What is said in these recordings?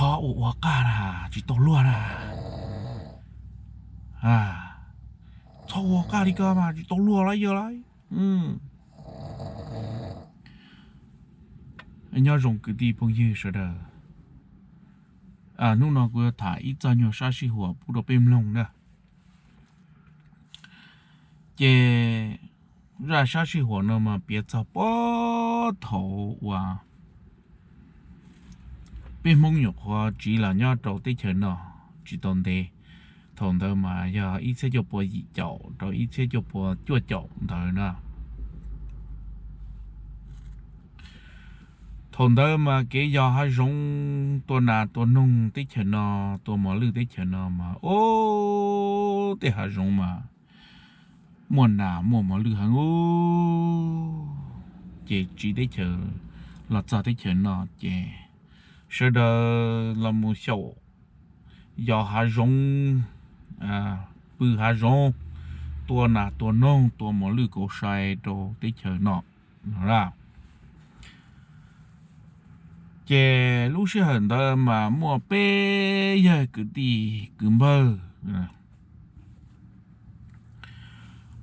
Qhov uas ua qaj na tsis tau luag na. Txhob ua qaj li ko mas tsis tau luag lawm yog lawm. Nyob zoo kwv tij phooj ywg sawv daws, hnub no kuv yuav tham ib txoj nyuag sab sij huam pub rau peb mloog na. Ces zaj sab sij huam no mas piav txog puag thaum uas peb Hmoob nyuam qhuav tsiv los nyob rau teb chaws no tsis tau ntev. Thaum ntawd mas yog ib txhiab cuaj pua yim caum rau ib txhiab cuaj pua cuaj caum ntawd na. Thaum ntawd mas kev yos hav zoov tua nas tua noog teb chaws no, tua mos lwj teb chaws no mas, o, tej hav zoov mas muaj nas muaj mos lwj heev u. Ces tsiv teb chaws los txog teb chaws no ces sawv daws los mus xyaum yos hav zoov, pw hav zoov, tua nas tua noog tua mos lwj kauv sai rau teb chaws no. Ces lub sij hawm ntawd mas muaj peb yawg kwv tij kwv npawg.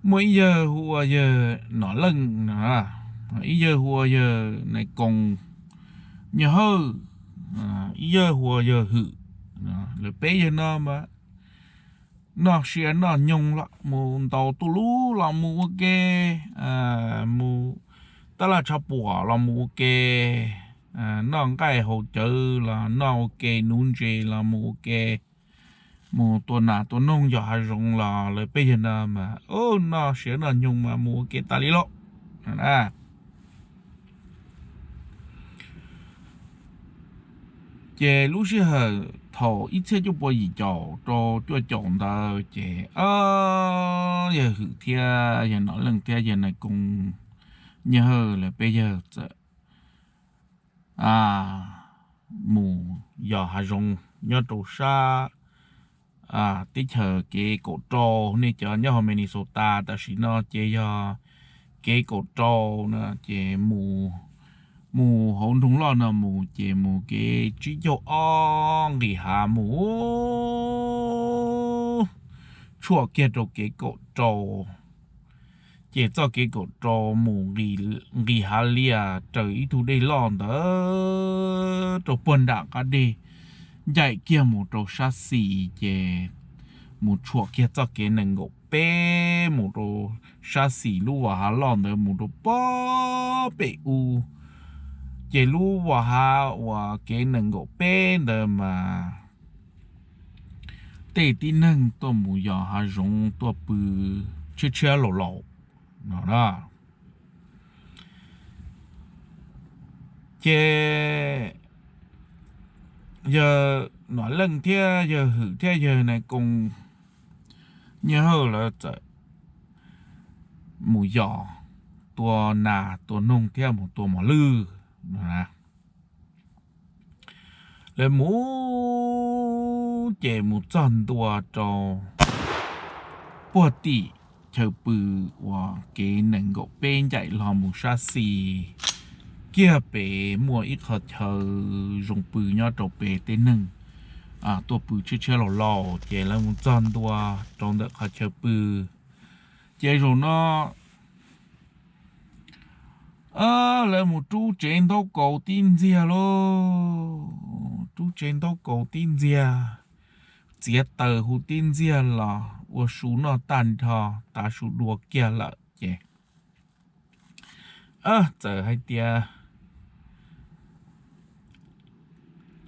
Muaj ib yawg hu ua yawg Nom Leej, ib yawg hu ua yawg Nais Koos Nyiaj Hawj, ib yawg hu ua yawg Hwm. Lawv peb yawg no mas noj sia noj nyoog los mus ntaus tuj lub los mus ua ke, mus tab laj tshav puam los mus ua ke, noj nqaij haus cawv los noj ua ke, nuv ntses los mus ua ke, mus tua nas tua noog yos hav zoov los lawv peb yawg no mas noj sia noj nyoog mas mus ua ke tas li lauj. Ces lub sij hawm thaum ib txhiab cuaj pua yim caum rau cuaj caum ntawd ces yawg Hwm thiab yawg Nom Leej thiab yawg Nais Koos Nyiaj Hawj lawv peb yawg txawm mus yos hav zoov nyob rau sab teb chaws kev kaum rau. Nej cov nyob hauv Minnesota tam sim no ces yog kev kaum rau na, ces mus hauv nroog loj no mus ces mus kev tsib caug ob nqis hav mus tshuam kiag rau kev kaum rau. Ces txoj kev kaum rau mus nqis hav liaj raws ib tug dej loj ntawd rau puag nram qab deg, ncaim kiag mus rau sab xis ces mus tshuam kiag txoj kev nees nkaum peb mus rau sab xis lub vas hav loj ntawd mus rau puag pem u. Ces lub vas hav uas kev nees nkaum peb ntawd mas tej tib neeg tuaj mus yos hav zoov tuaj pw tshiab tshiab laus laus no na. Ces yawg Nom Leej thiab yawg Hwm thiab yawg Nais Koos Nyiaj Hawj lawv txawm mus yos tua nas tua noog thiab mus tua mos lwj. Lawv mus ces mus txog ntua rau puag tim chaw pw uas kev nees nkaum peb ncaim los mus sab xis kiag pem muaj ib qhov chaw zoo pw nyob rau pem tej neeg tuaj pw tshiab tshiab laus laus. Ces lawv mus txog ntua rau ntawm qhov chaw pw, ces zaum no lawv mus rub tsev ntaub kaus tib ntxiag lauj, rub tsev ntaub kaus tib ntxiag, txiav taws hu tib ntxiag los ua su noj tag nrho, tav su dua kiag lawm ces txawm hais tias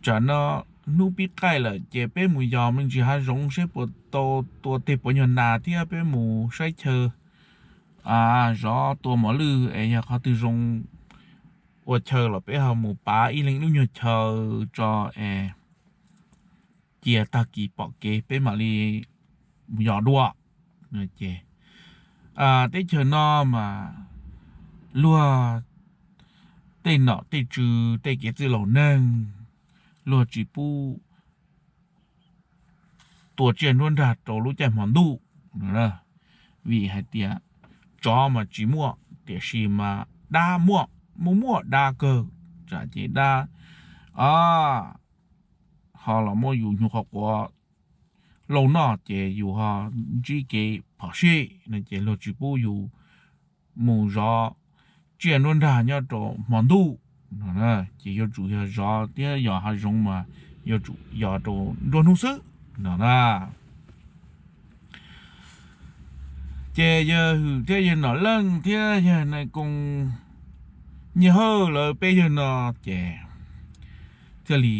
tsam no hnub pib qaij lawm ces peb mus yos me ntsis hav zoov seb puas tau tua teg puav nyuag nas thiab peb mus saib chaw zov tua mos lwj es yog qhov twg zoo ua chaw los peb ho mus pav ib leeg lub nyuag chaw tso es cia tag kis pom kev peb mam li mus yos dua. Ces teb chaws no mas luag tej nom tej tswv tej kev txwj laus neeg luag tsis pub tua tsiaj nruab nrag rau lub caij hmo ntuj, vim hais tias tsov mas tsis muaj tiam sis mas dab muaj, muaj muaj dab kawg. Tsam ces dab, o, ho los muab yus hnyuv qhov quav lauj noj ces yus ho ntsib kev phom sij no ces luag tsis pub yus mus zov tsiaj nruab nrag nyob rau hmo ntuj no. Ces yuav tsum yog zov thiab yos hav zoov mas yuav tsum yos rau nruab hnub xwb no na. Ces yawg Hwm thiab yawg Nom Leej thiab yawg Nais Koo Nyiaj Hawj lawv peb yawg no ces thiaj li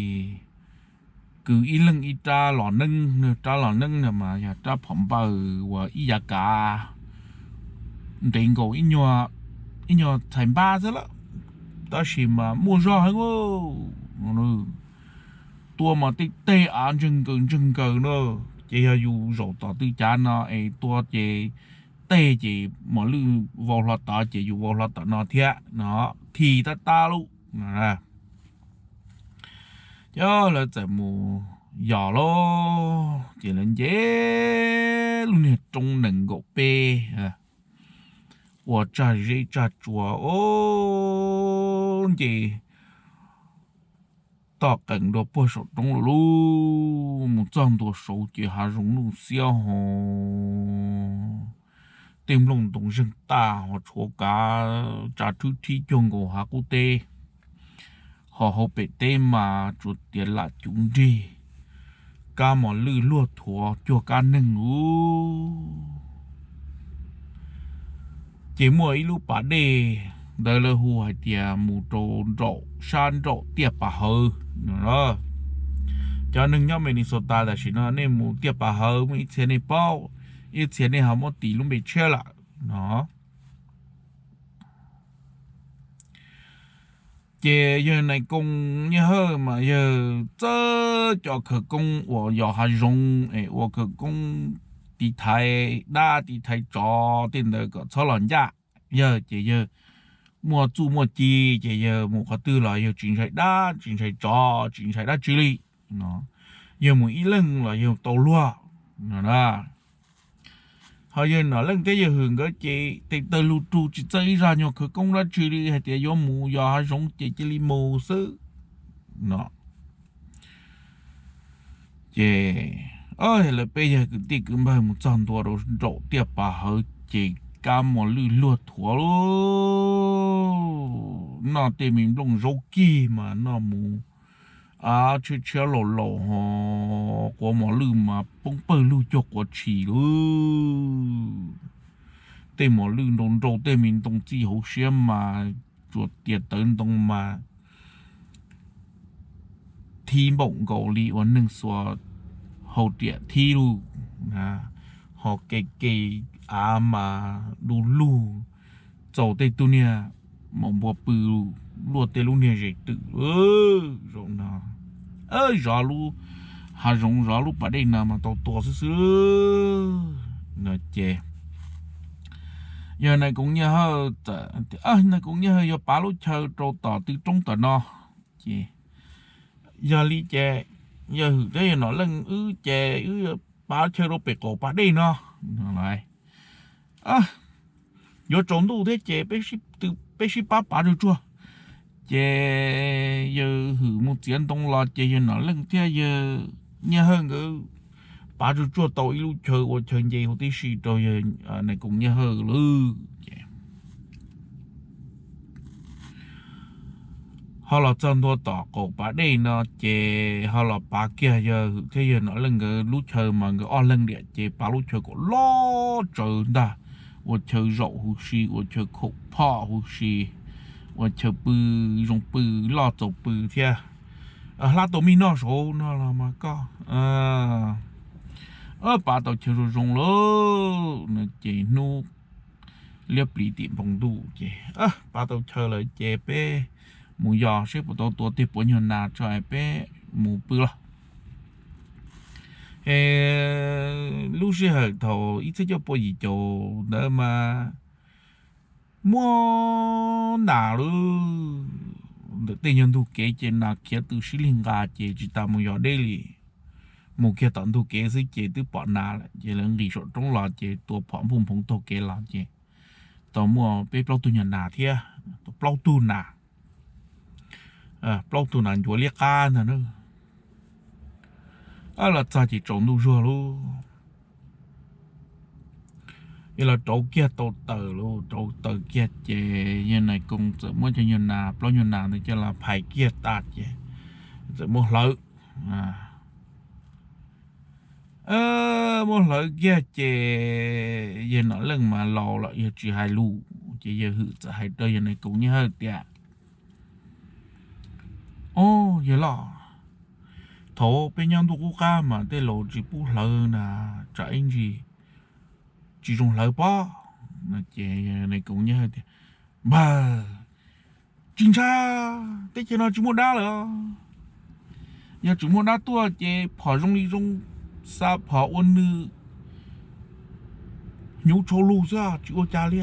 kwv ib leeg ib rab los neeb. Rab los neeb no mas yog rab phom npaws uas ib yav kav ntev nkaus ib nyuag txhais npab xwb lawm, tab sis mas muaj zog heev. Tua mas tej teg av ntseeg nkaws ntseeg nkaws na, ces yog yus zaum tom tw cav no es tua ces teg ces mos lwj vau hlo tod ces yus vau hlo tom no thiab no, thi tab tab lub no. Ces lawv txawm mus yos lauj, ces lawv nce lub niag roob nees nkaum peb ua tsaj zeb tsaj tsua os, nce toj qees dua puag saum roob lawm lauj. Mus txog ntua saud ces hav zoov nuj xiab ho, tej nplooj ntoo zeeg tag ho tshuav kav tsav thwb thib cuag nkaus hav qub teb, ho hauv pem teb mas tsuas tias lam cuv nrig, kab mos lwj luag thuav cuag kab neeg lauj. Ces muaj ib lub pas dej, ntawd lawv hu hais tias mus rau nraum sab nraum Tiaj Pas Hawv no. Cov neeg nyob Minnesota tam sim no nej mus Tiaj Pas Hawv muaj ib txhia nej paub, ib txhia nej ho muab tis lub npe tshiab lawm no. Ces yawg Nais Koo Nyiaj Hawj mas yawg txawj cov khawv koob uas yos hav zoov es ua khawv koob tiv thaiv dab tiv thaiv tsov tej ntawd kom txhob los ncaj. Yawg ces yawg muaj txuj muaj ci ces yawg mus qhov twg los yawg tsis ntshai dab tsis ntshai tsov tsis ntshai dab tsi li no. Yawg mus ib leeg los yawg tau luag no na. Ho yawg Nom Leej thiab yawg Hwm nkawd ces tes taw lug rug tsis txawj ib zaj nyuag khawv koob dab tsi li, hais tias yuav mus yos hav zoov ces cia li mus xwb no. Ces lawv peb yawg kwv tij kwv npawg mus txog ntua rau nraum Tiaj Pas Hawv ces kab mos lwj luag thuav lauj. Noj tej me nplooj zaub kig mas noj mus tshiab tshiab laus laus ho, quav mos lwj mas poob pawg lug cuag quav tshis lauj. Tej mos lwj nrau nrau tej me ntoo txij hauv siab mas tsuas tias tawv ntoo mas thib npaum nkaus li uas neeg xuas hau riam thib lauj. Ho ke ke av mas du lug, txaus tej tug niag maum npua pw luaj tej lub niag zes twm. Zaum no zov lub hav zoov zov lub pas dej no mas tau tua xwb xwb no ces yog Nais Koom Nyiaj Hawj, Nais Koom Nyiaj Hawj yuav pav lub chaw rau tom tw roob tom no ces yog li ces yawg Hwm thiab yawg Nom Leej wb ces wb pav chaw rau pem qaum pas dej no. Yuav tsaus ntuj thiab ces peb sib pab pav tsuag tsuag. Ces yawg Hwm mus txiav ntoo los ces yawg Nom Leej thiab yawg Nyiaj Hawj nkawd pav tsuag tsuag tau ib lub chaw ua chaw nce huv tib si rau yawg Nais Koom Nyiaj Hawj lawm ces ho los txog ntua tom qaum pas dej no ces ho los pav kiag yawg Hwm thiab yawg Nom Leej nkawd lub chaw mas nkawd ob leeg diam ces pav lub chaw kom loj tsawv ntag, ua chaw zaum huv si, ua chaw khaum phom huv si, ua chaw pw zoo pw, loj txaus pw thiab. Hlab tau mij noj saud no los mas koj pav tau chaw zoo zoo lawm no ces hnub liab pliv tim npoo ntuj ces pav tau chaw lawm ces peb mus yos seb puas tau tua tej puav nyuag nas tso peb mus pw los. Es lub sij hawm thaum ib txhiab cuaj pua yim caum ntawd mas muaj nas lawm, ntawm tej nyuag ntug kev ces nas khiav tw sib lig nqa ces tsis tas mus yos deb li. Mus kiag tom ntug kev xwb ces twb pom nas lawm ces lawv nqis saum roob los ces tua phom npuj nphoov taug kev los ces tau muaj peb plaub tug nyuag nas thiab, plaub tug nas, plaub tug nas ncuav liab qab ntag na. Los txog ces tsaus ntuj zuag lauj. Yog los rauv kiag tau taws lauj, rauv taws kiag ces yawg Nais Koos txawm muab cov nyuag nas, plaub nyuag nas ntawd coj los phais kiag tas ces txawm muab hlawv. Muab hlawv kiag ces yawg Nom Leej mas laus lawm yawg tsis hais lus ces yawg Hwm txawm hais rau yawg Nais Koos Nyab Hawj tias, Au, yawg loj, thaum peb nyob ntuj qub qab mas tej laus tsis pub hlawv na, tsam ib ntsis tsis zoo hlawv pob. Ces Nais Koos Nyab Hawj tias, Npawg, tsis ntshai, teb chaws no tsis muaj dab lawm. Yog tseem muaj dab tuaj ces phom zoo li zoo, xa phom ua nws hnyuv tshau lug xwb tsis ua cas li.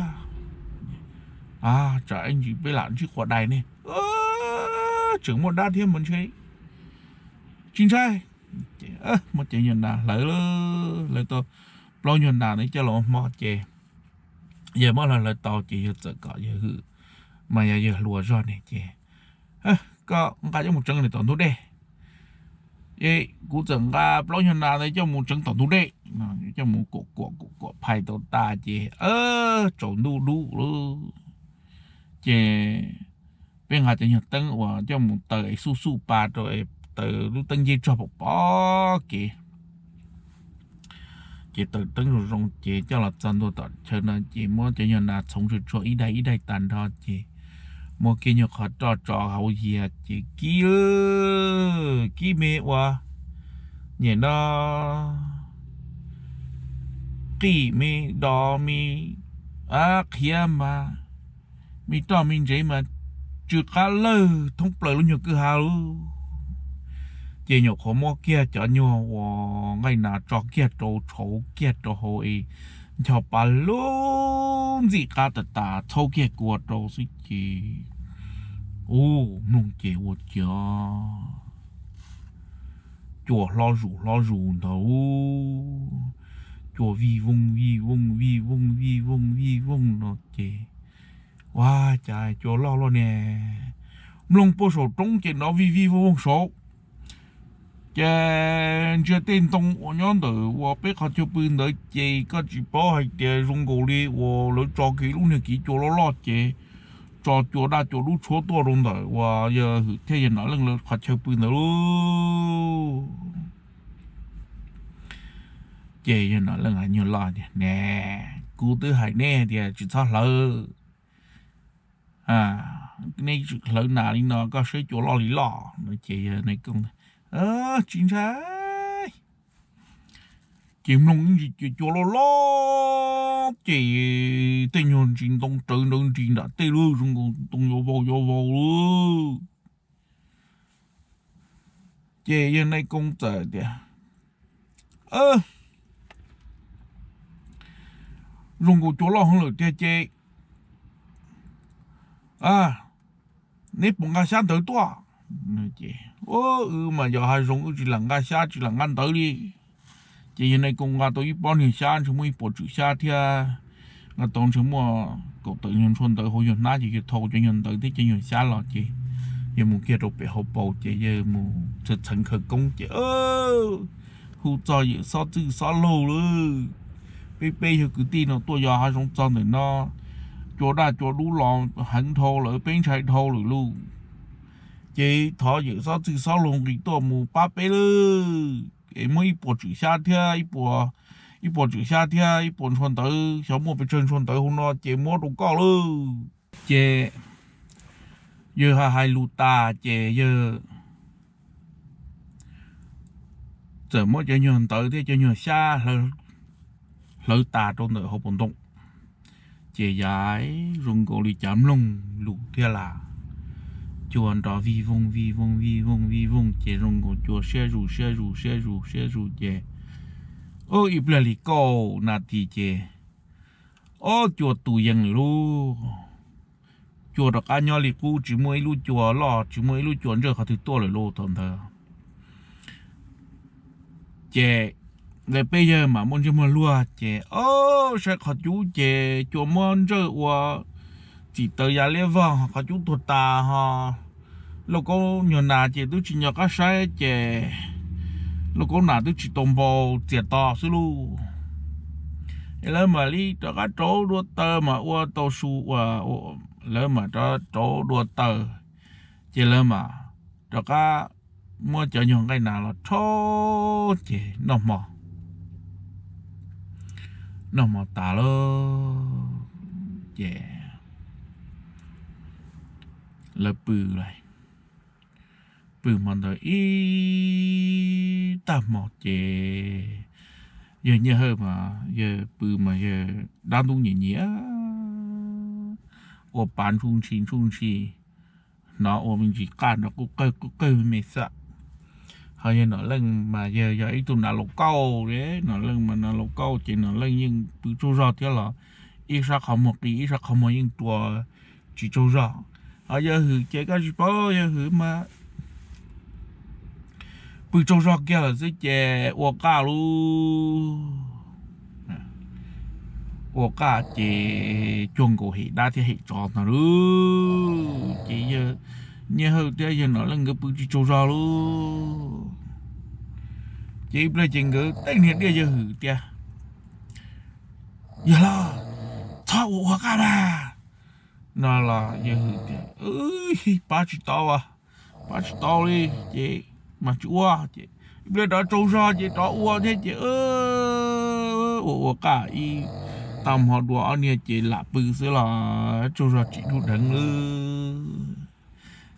Tsam ib ntsis peb lam ntsib quav dais ne, tseem muaj dab thiab mas ntshe tsis ntshai. Muab cov nyuag nas hlawv, hlawv tau plaub nyuag nas ntawd coj los ua hmo ces yawg muab hlawv hlawv tau ces yawg txawm kom yawg Hwm, mas yog yawg hluas zog ne ces, Koj nqa coj mus tseev tom ntug dej. Kuv txawm nqa plaub nyuag nas ntawd coj mus tseev tom ntug dej, coj mus kuam kuam kuam kuam phais tau tas ces tsaus ntuj dub lawm. Ces peb nqa cov nyuag teeb uas coj mus taws es xuj xuj pa rau es taws lub teeb nceb tsog pom pom kev. Ces taws teeb zoo zoo ces coj los txog ntua tom chaw no ces muab cov nyuag nas txhoov tsuag tsuag ib daim ib daim tag nrho ces muab kiag nyuag qhov roj tso hauv yias ces kib, kib me ua nyem no, qij me, dov me, qhiav mas, me roj me ntsev mas tsw qab lawg thoob plaws lub nyuag kwj ha lawm. Ces nyuam qhuav muab kiag cov nyuag uas nqaij nas tso kiag rau, tshauv kiag rau hauv es ncho pa lub ntxim qab tas tas txhawb kiag kua rau xwb ces, ub, mloog ces ua cas cua hlob zus hlob zus ntawd, cua vij vooj vij vooj vij vooj vij vooj vij vooj no ces, ua cas cua loj luaj ne. Mloog puag saum roob ces nrov vij vij vooj vooj saud. Ces ntsia tej ntoo uas nyob ntawm uas peb qhov chaw pw ntawd ces koj tsis paub hais tias zoo nkaus li uas lawv tso kiag lub niag kiv cua loj loj ces tso cua daj cua dub tshuab tuaj rau ntawm uas yawg Hwm thiab yawg Nom Leej lawv qhov chaw pw ntawd lauj. Ces yawg Nom Leej hais nyuag loj tias, Ne, kuv twb hais neb tias tsis txhob hlawv, neb hlawv nas li no koj saib cua loj li loj no ces yawg Nais Koos, Tsis ntshai. Ces mloog ib ntsis ces cua loj loj ces tej nyuag ntsis ntoo rawv nrawv nris nram tej lawm zoo nkaus ntoo yuav vau yuav vau lawm. Ces yawg Nais Koos txawm tias, Zoo nkaus cua loj heev lawm tiag ces neb puas nqa xyab ntawv tuaj? Wb mas yog hav zoov wb tsis lam nqa xyab tsis lam nqa ntawv li. Ces yawg Nais Koos nqa tau ib pob niag xyab ntshe muaj ib puas tswm xyab thiab, nqa tau ntshe muaj kaum tawm nyuag ntshua ntawv hauv yawg hnab ces yawg thau cov nyuag ntawv thiab cov nyuag xyab los ces yawg mus kiag rau pem hauv paus ces yawg mus txheev khawv koob ces hu txog yawm Xob Txwj Xob Laug lawm. Peb peb yawg kwv tij no tuaj yos hav zoov txog ntawm no, cua daj cua dub los heev dhau lawm peb ntshai dhau lawm lauj. Ces thov yawm Xob Txwj Xob Laug nqis tuaj mus pab peb lawm es muab ib puas tswm xyab thiab ib puas tswm xyab thiab ib puas ntshua ntawv, xyov muaj pes tsawg ntshua ntawv hauv no ces muab rau koj lawm. Ces yawg hais lus tas ces yawg txawm muab cov nyuag ntawv thiab cov nyuag xyab hlawv tas rau ntawm hauv paus ntoo. Ces yawg zoo nkaus li cav mloog lus thiab las, cua nrov vij vooj vij vooj vij vooj vij vooj ces zoo nkaus cua siab zus siab zus siab zus siab zus ces ib pliag li kaum nas this ces ob cua tu yees lawm lauj. Cua rov qab nyob li qub tsis muaj ib lub cua loj tsis muaj ib lub cua ntsawj qhov twg tuaj lawm lauj thaum ntawd. Ces peb yawg mas muaj ntsej muag luag ces ob saib qhov cub ces cua muab ntsawj ua txim taws ya liab vog qhov cub tuag tas ho lauj kaub nyuag nas ces twb tsis nco qab saib ces Lauj Kaub Nam twb tsis tau npau txias to xwb lauj. Es lawv mam li rov qab rauv dua taws mas ua tau su ua, lawv mam rov rauv dua taws, ces lawv mam rov qab muab cov nyuag nqaij nas los rhaub ces noj hmo, noj hmo tas lawm ces lawv pw lawm. Pw hmo ntawd ib tag hmo ces yawg Nyiaj Hawj mas yawg pw mas yawg dab ntub nyiam nyiam, ua pa ntsuj ntshi ntsuj ntshi, hnov ua me ntsis qaj nrov qub qawg qub qawg me xwb. Ho yawg Nom Leej mas yawg yog ib tug nav laus kauj, Nom Leej mas nav laus kauj ces Nom Leej yeej pw tsaug zog thiab los ib sab qhov muag qis ib sab qhov muag yeej rua tsis tsaug zog. Ho yawg Hwm ces koj tsis paub, yawg Hwm mas pw tsaug zog kiag lawm xwb ces ua qaj lauj. Ua qaj ces cuag nkaus hem dab thiab hem tsov ntag lauj. Ces yawg Nyiaj Hawj thiab yawg Nom Leej nkawd pw tsis tsaug zog lauj. Ces ib pliag ces nkawd teeb niag diaj yawg Hwm tias, Yawg laus, txhob ua ua qaj mas. No los yawg Hwm tias, Pab tsis tau, pab tsis tau li ces mas tsis ua. Ces ib pliag rov tsaug zog ces rov ua thiab ces ua ua qaj ib tag hmo dua ob niag ces lam pw xwb los tsaug zog tsis dub dheev lawm.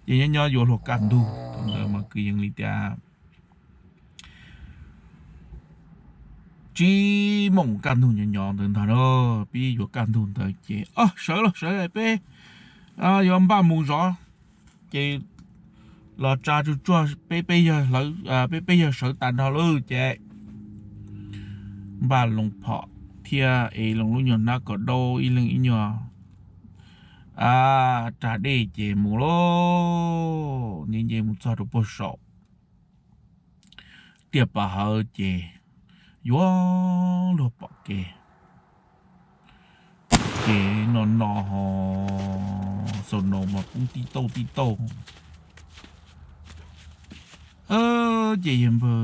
Ces nyob nyob yuav luag kaj ntug thaum ntawd mas kwv yees li tias tsib moos kaj ntug nyob nyob ntawd ntag na, pib yuav kaj ntug ntawd ces, Sawv los sawv, peb yuav npaj mus zov. Ces los tsa tsuag tsuag peb peb yawg sawv tas nrho lauj ces npaj loo phom thiab es loo lub nyuag hnab kaus daub ib leeg ib nyuag rag dej ces mus lauj. Nce nce mus txog rau puag saum tiaj pas hawv ces yuav luag pom kev ces no no ho xaus no mas poob tib tauj tib tauj. Ces yawg npawg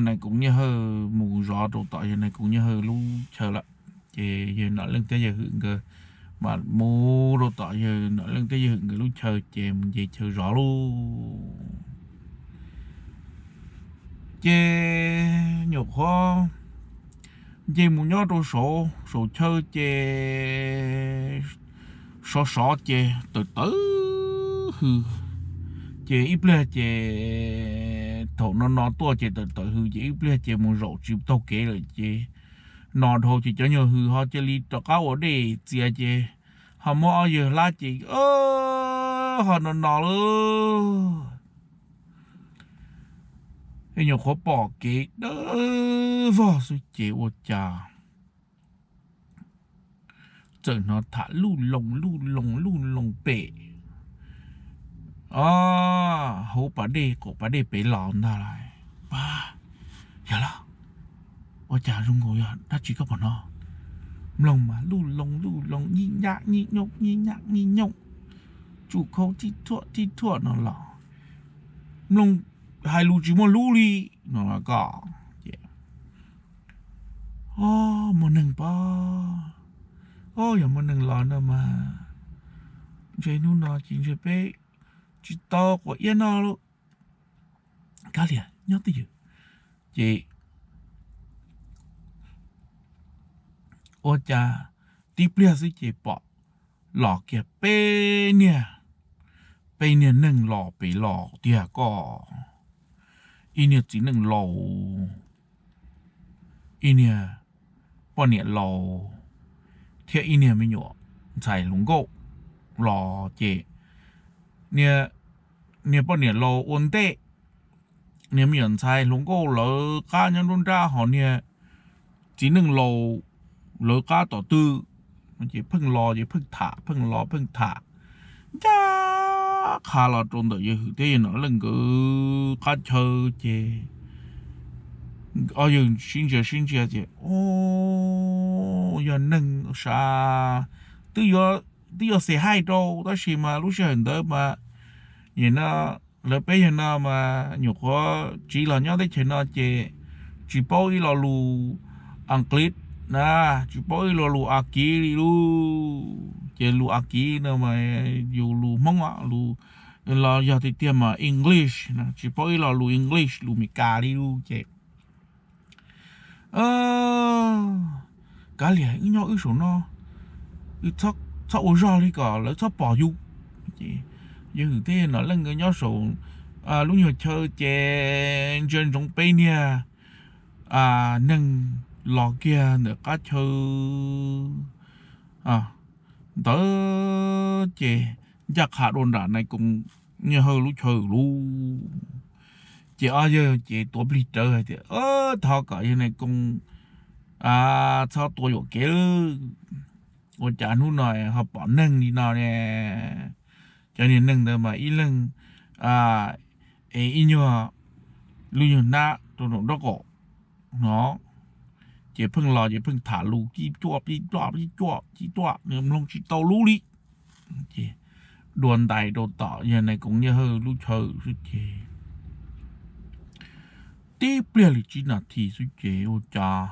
Nais Koom Nyiaj Hawj mus zov rau tom yawg Nais Koom Nyiaj Hawj lub chaw lawm. Ces yawg Nom Leej thiab yawg Hwm nkawd mas mus rau tom yawg Nom Leej thiab yawg Hwm nkawd lub chaw ces mus nce chaw zov lauj. Ces nyuam qhuav nce mus nyob rau saum, saum chaw ces sov sov ces tawm tawm hws. Ces ib pliag ces thaum no no tuaj ces tawm tawm hws ces ib pliag ces mus zaum tsis taug kev lawm ces no dhau ces cov nyuag hws ho cia li rov qab ua dej txias ces ho muab ob yawg hlab ces ho no no lauj. Nyuam qhuav pom kev dawb vog xwb ces ua cas txawm hnov tham luj loo luj loo luj loo pem hauv pas dej, qaum pas dej pem los ntag lauj. Pab, yog lauj, ua cas zoo nkaus yog dab tsi koj pom no? Mloog mas luj loo luj loo nyij nyaj nyij nyooj nyij nyaj nyij nyooj, tsuj khau tib thuam tib thuam no los mloog hais lus tsis muaj lub li no los koj ces, o, muaj neeg pab, o, yog muaj neeg los no mas ntshe hnub no ces ntshe peb tsis tau quav iab noj lauj. Kav liam nyob twj ywm ces ua cas tib pliag xwb ces pom los kiag peb niag, peb niag neeg los pem los tiag koj, ib niag txiv neej laus, ib niag poj niam laus thiab ib niag me nyuam ntxhais hluas nkauj los ces niag poj niam laus ua ntej, niag me nyuam ntxhais hluas nkauj lawv qab nyob nruab nrab ho niag txiv neej laus lawv qab tom twg. Ces pheej los ces pheej tham pheej los pheej tham ncaj qha los rau ntawm yawg Hwm thiab yawg Nom Leej nkawd qab chaw ces o yawg sib ntsia sib ntsia ces o yog neeg sav, twb yuav xes haij rau tab sis mas lub sij hawm ntawd mas nim no lawv peb yawg no mas nyuam qhuav tsiv los nyob teb chaws no ces tsis paub ib lo lus Askiv na, tsis paub ib lo lus Askiv li lub. Ces lus Askiv no mas yus lus Hmoob los yog tiag tiag mas English, tsis paub ib lo lus English, lus Meskas li lub ces kav liam, wb nyob wb saum no, txhob ua zog li kom lawv txhob pom yus. Ces yawg Hwm thiab yawg Nom Leej nkawd nyob saum lub nyuag chaw ces ntsia ntsoov peb niag neeg los kiag ntawm qab chaw ntawd ces ncaj qha dua nram Nais Koos Nyiaj Hawj lub chaw lub. Ces ob yawg ces tuav plig rawv hais tias, Thov kom yawg Nais Koos txhob tua yuam kev lawm. Ua cas hnub no ho pom neeg li no ne? Cov niag neeg ntawd mas ib leeg es ib nyuag lub nyuag hnab rau nraum nraub qaum no. Ces pheej los ces pheej tham lus cib cuaj cib cuaj cib cuaj cib cuaj, nws mloog tsis tau lub li. Ces dua ntais rau tom yawg Nais Koos Nyiaj Hawj lub chaw xwb ces tib pliag li tsib nas this xwb ces ua cas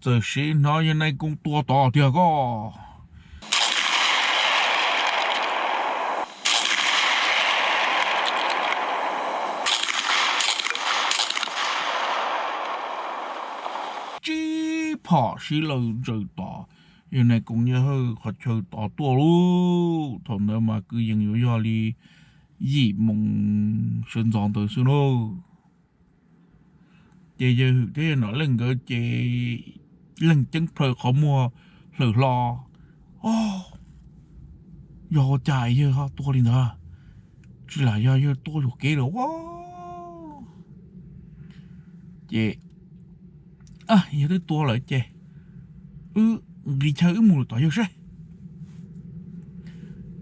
txawm sim hnov yawg Nais Koos tua tod tiag koj. Tsib phom sib law ntsaws tom yawg Nais Koos Nyiaj Hawj qhov chaw tod tuaj lauj. Thaum ntawd mas kwv yees yuav yog li yim moos sawv ntxov ntawd xwb lauj. Ces yawg Hwm thiab yawg Nom Leej nkawd ces leeg ceeb plhaw qhov muag hlawm hlo. Yog ua cas yawg ho tua li ntawd? Tsis lam yog yawg tua yuam kev lawm ua? Ces yog twb tua lawm ces wb nqis chaw wb mus tom yawg saib.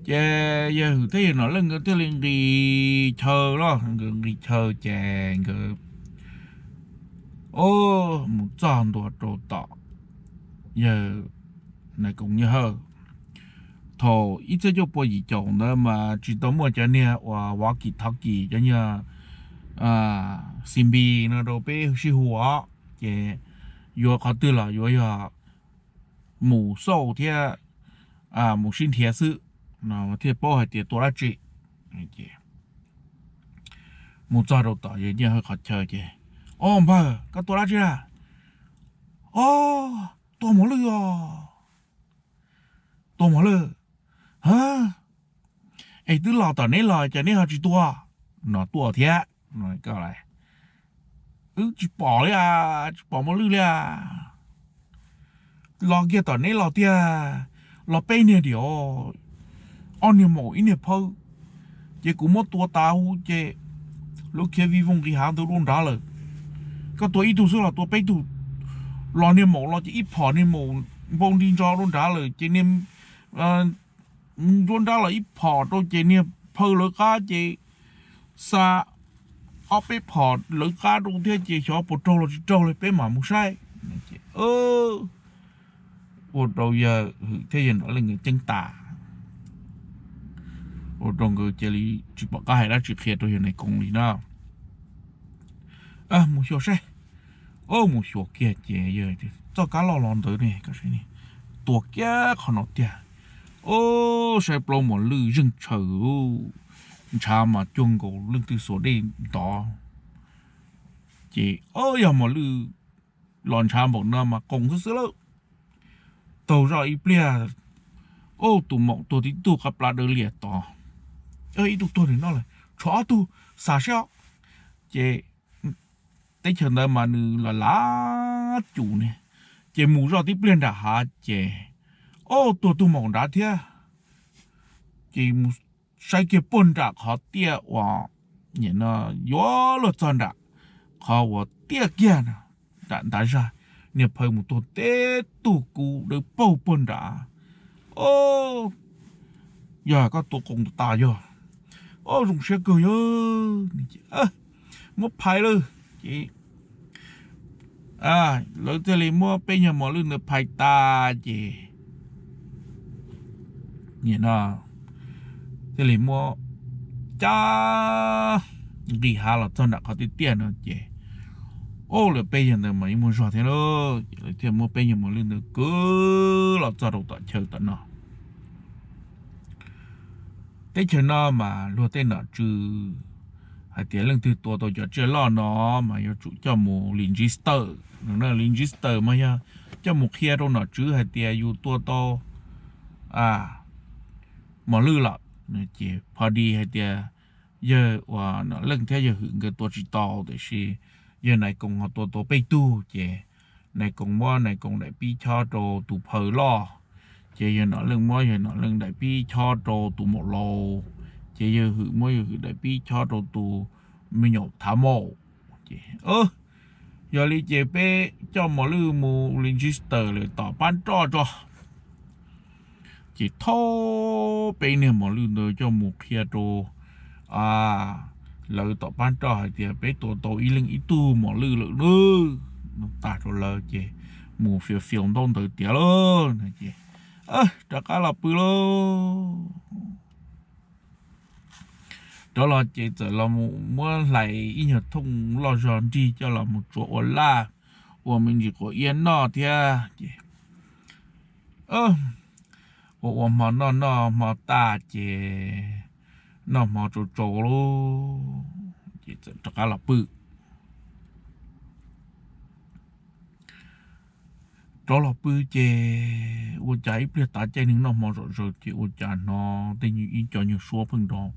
Ces yawg Hwm thiab yawg Nom Leej nkawd thiaj li nqis chaw los, nkawd nqis chaw ces nkawd mus txog ntua rau tom yawg Nais Koos Nyiaj Hawj. Thaum ib txhiab cuaj pua yim caum ntawd mas tsis tau muaj cov niag uas walkie talkie, cov niag C B no rau peb sib hu os. Ces yuav qhov twg los yuav yog mus xauj thiab mus sib nrhiav xwb no thiaj paub hais tias tua dab tsi. Mus txog rau tom yawg Nyiaj Hawj qhov chaw ces, Au npawg, koj tua dab tsi na? Au, tua mos lwj os. Tua mos lwj? Es twb los tom neb los ces neb ho tsis tua no tuaj thiab. Wb tsis pom li as, tsis pom mos lwj li as. Los kiag tom neb los tiag, los peb niag diam, ob niag maum ib niag phawj, ces kuv muab tua tas hu ces lawv khiav vij voog nqis hav ntawd dua nrad lawm. Koj tua ib tug xwb los tua peb tug, los niag maum los ces ib phom niag maum npau nti ntso dua nrad lawm ces niag dua nrad los ib phom rau ces niag phawj lawv qab ces xa ob peb phom lawv qab rau thiab ces xyov puas raug los tsis raug li peb mam mus saib. Ua rau yawg Hwm thiab yawg Nom Leej nkawd ceeb tas, ua rau nkawd cia li tsis pom qab hais dab tsi qhia rau yawg Nais Koos li na. Mus xyuas saib. Mus xyuas kiag ces yawg, Txoj kab loj los ntawd ne, tua kiag qhov no tiag. Au, saib plaub mos lwj zeeg tshaw, ntshav mas cuag nkaus leej twg xuas dej ntov. Ces, Au, yog mos lwj los ntshav npaum no mas qoos xwb xwb lawm. Taug zoj ib pliag, Au, tus maum tuag tib tug qab plab dawb lias tod. Ib tug tuag ntawm no lawm, tshuav ob tug, xav saib os. Ces teb chaws ntawd mas nws lam lav cum ne, ces mus zoj tib pliag nram hav ces, Au, tuag tug maum nrad thiab. Ces mus saib kiag puag nram qhov tiaj uas, nim no yuav luag txog nram qhov uas tiaj kiag nram ntav zag, niag phawj mus tuag teb tug kub dawb paug puag nram. Au, yog koj tua qoos tas yog. Au, zoo siab kawg yog. Muab phais lawm ces lawv thiaj li muab peb nyuag mos lwj ntawd phais tas ces, nim no thiaj li muab cab nqis hav los txog nram qhov tiaj tiaj no ces, o, lawv peb yawg ntawd mas yeej muaj zog thiab lauj, ces lawv thiaj muab peb yawg mos lwj ntawd kwv los txog rau tom chaw tom no. Teb chaws no mas luag tej nom tswv hais tias leej twg tua tau cov tsiaj loj no mas yuav tsum coj mus register. Register mas yog coj mus qhia rau nom tswv hais tias yus tua tau mos lwj lawm. Ces pho di hais tias yawg uas Nom Leej thiab yawg Hwm nkawd tua tsis tau, tiam sis yawg Nais Koos ho tua tau peb tug, ces Nais Koos muab Nais Koos daim pib chob rau tus phaw loj, ces yawg Nom Leej muab yawg Nom Leej daim pib chob rau tus maum laus, ces yawg Hwm muab yawg Hwm daim pib chob rau tus me nyuam thav maum. Ces yog li ces peb coj mos lwj mus register lawm tom pab roj tso. Ces thauj peb niag mos lwj ntawd coj mus qhia rau lawv tom pab roj hais tias peb tua tau ib leeg ib tug mos lwj lawm nawb. Tag rau lawv ces mus fiav fiaus ntaub ntawv tiav lawm ces rov qab los pw lauj. Rov los ces txawm los mus muab hlais ib nyuag thooj loj zog nrig coj los mus tsuav ua laj, ua me ntsis quav iab noj thiab ces ua ua hmo noj noj hmo tag ces noj hmo tsau tsau lauj, ces txawm rov qab los pw. Rov los pw ces ua cas ib pliag tav caij neeg noj hmo zom zaws ces ua cas hnov tej nyuag ib co nyuag suab pheej nrov,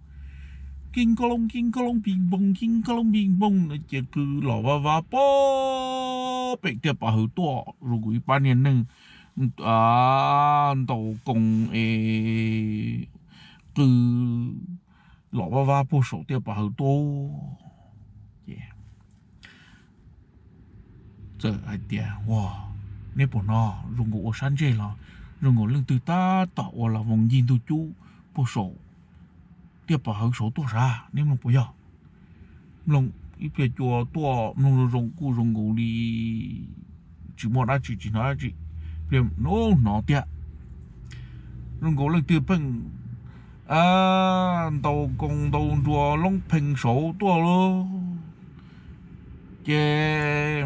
kib kab loob kib kab loob pis npoog kib kab loob pis npoog no ces qw los vaj vab puag pem tiaj pov hawv tuaj, zoo nkaus ib pab niag neeg ntaus koos es qw los vaj vab puag saum tiaj pov hawv tuaj. Ces txawm hais tias, Ua, neb puas hnov? Zoo nkaus ua sab ntsej los zoo nkaus leej twg tab tom ua las voos ncig ntug cub puag saum tiaj pov hawv saud tuaj sav, neb mloog puas yog? Mloog ib pliag cua tuaj, mloog zoo zoo kuj zoo nkaus li tsis muaj dab tsi, tsis hnov dab tsi. Pliag hnov tiag, zoo nkaus leej twg pheej ntaus koos ntaus nruas loob phee saud tuaj lauj. Ces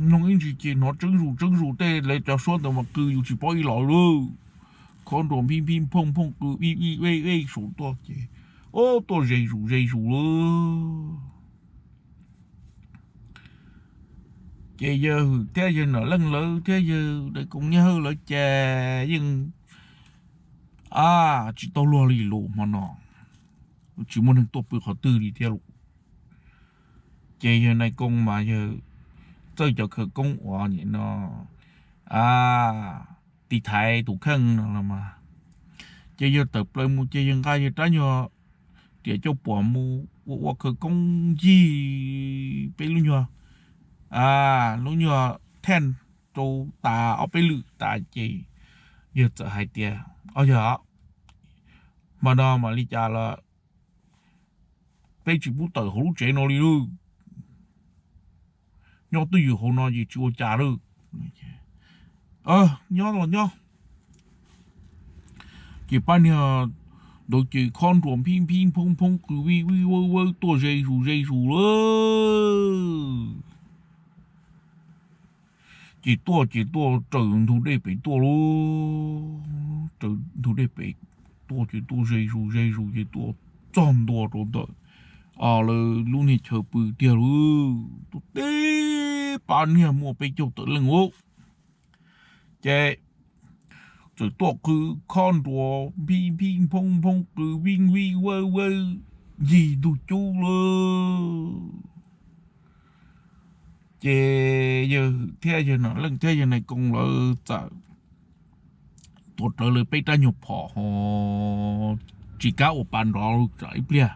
mloog ib ntsis ces hnov tseeb zus tseeb zus, tej lawv cov suab ntawd mas qw yus tsis paub ib los lauj. Khob nruas nphib nphib phooj phooj qw vij vij vej vej saud tuaj ces, o, tuaj ze zus ze zus lauj. Ces yawg Hwm thiab yawg Nom Leej lawv thiab yawg Nais Koos Nyiaj Hawj lawv ces yeej, a, tsis tau luag li lus hmo no, tsis muaj neeg tuaj pw qhov twg li thiab lauj. Ces yawg Nais Koos mas yawg txawj cov khawv koob uas nim no, a, tiv thaiv tus kheej no los mas, ces yawg tawm plaws mus ces yawg nqa yawg rab nyuag riam coj puam mus ua ua khawv koob ncig peb lub nyuag, a, lub nyuag theej rau tas ob peb lwm tas ces yawg txawm hais tias, O, yawg, hmo no mam li cas los peb tsis pub tawm hauv lub tsev no li lauj. Nyob twj ywm hauv no ces tsis ua cas lauj. Nyob los nyob. Ces pab niag ntawd ces khob nruas nphib nphib phoob phoob qw vij vij vawj vawj tuaj ze zus ze zus lauj. Ces tuaj ces tuaj raws ntug dej pem tuaj lauj, raws ntug dej pem tuaj ces tuaj ze zus ze zus ces tuaj txog ntua rau ntawm lawv lub niag chaw pw tiag lauj. Tuaj teb pab niag muaj peb caug tawm leej ub. Ces txawm tuaj qw khob nruas nphib nphib phoob phoob qw vij vij vawj vawj ncig ntug cub lauj. Ces yawg Hwm thiab yawg Nom Leej thiab yawg Nais Koos lawv txawm tuav rawv lawv peb rab nyuag phom ho tsis kav ua pa nrov los tsam ib pliag.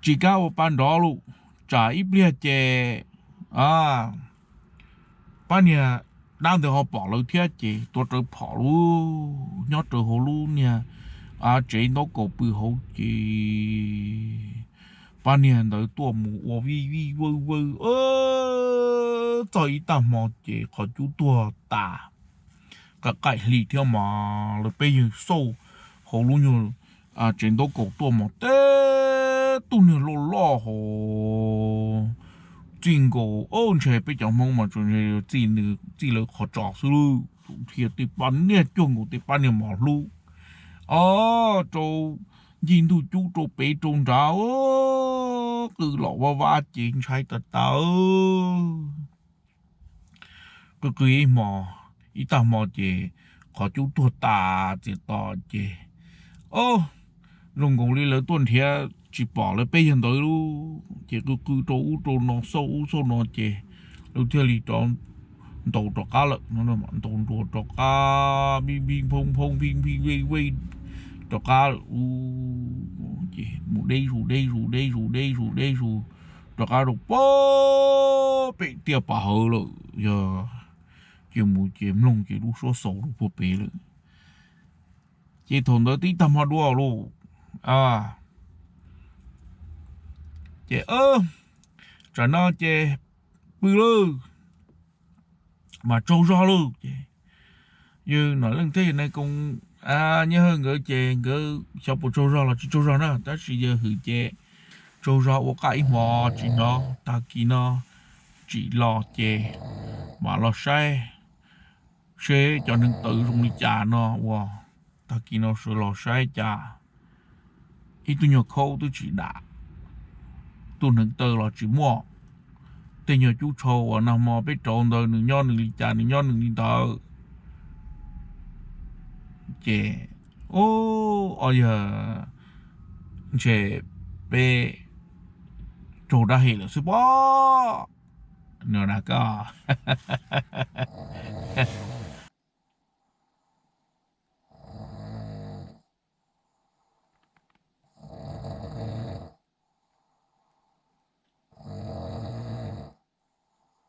Tsis kav ua pa nrov los tsam ib pliag ces pab niag dab ntawd ho pom lawv thiab ces tuav rawv phom lauj, nyob rawv hauv lub niag tsev ntaub kaus pw hauv ces pab niag ntawd tuaj mus ua vij vij vawj vawj txog ib tag hmo ces qhov cub tuag tas. qaim hli thiab mas lawv peb yawg xauj hauv lub nyuag tsev ntaub kaus tuaj mas teb tug niag loj loj hos txij nkaus, o, ntshe peb cov Hmoob mas tsuas txij lawv qhov tsos xwb lawm, dhia tej pab niag cuag nkaus tej pab niag mos hlub, o, rau ncig ntug cub rau pem rau nrad, qw los vaj vab ces ntshai tas tas. Qw qw ib hmo, ib tag hmo ces qhov cub tuag tas txias to ces, o, zoo nkaus li lawv tuaj nrhiav tsis pom lawv peb yawg ntawd lawm ces qw qw rau ub rau no xauj ub xauj no ces lawv thiaj li rov ntaus rov qab lawm, ntaus nruas rov qab, pij pij phoob phoob pij pij vej vej rov qab lawm. Ces mus deb zus deb zus deb zus deb zus deb zus rov qab rau pem tiaj pas hawv lawm, yog ces mus ces mloog ces lub suab xaus rau puag pem lawm. Ces thaum ntawd twb tag hmo dua lawm, ces tsam no ces pw lawm, mas tsaug zog lawm ces yawg Nom Leej thiab yawg Nais Koo, Nyiaj Hawj nkawd ces nkawd xyov puas tsaug zog los tsis tsaug zog na, tab sis yawg Hwm ces tsaug zog ua qaj ib hmo tsis hnov. Tag kis no tsim los ces mam los saib seb cov hneev taw zoo li cas no uas tag kis no sawv los saib cas ib tug nyuag khaub twb tsis dam, tus hneev taw los tsis muaj, tej nyuag cub tsho uas nag hmo peb rauv ntawd nws nyob nws li cas nws nyob nws li ntawd. Ces, o, yog ntshe peb raug dab hem lawm xwb pob. No na koj,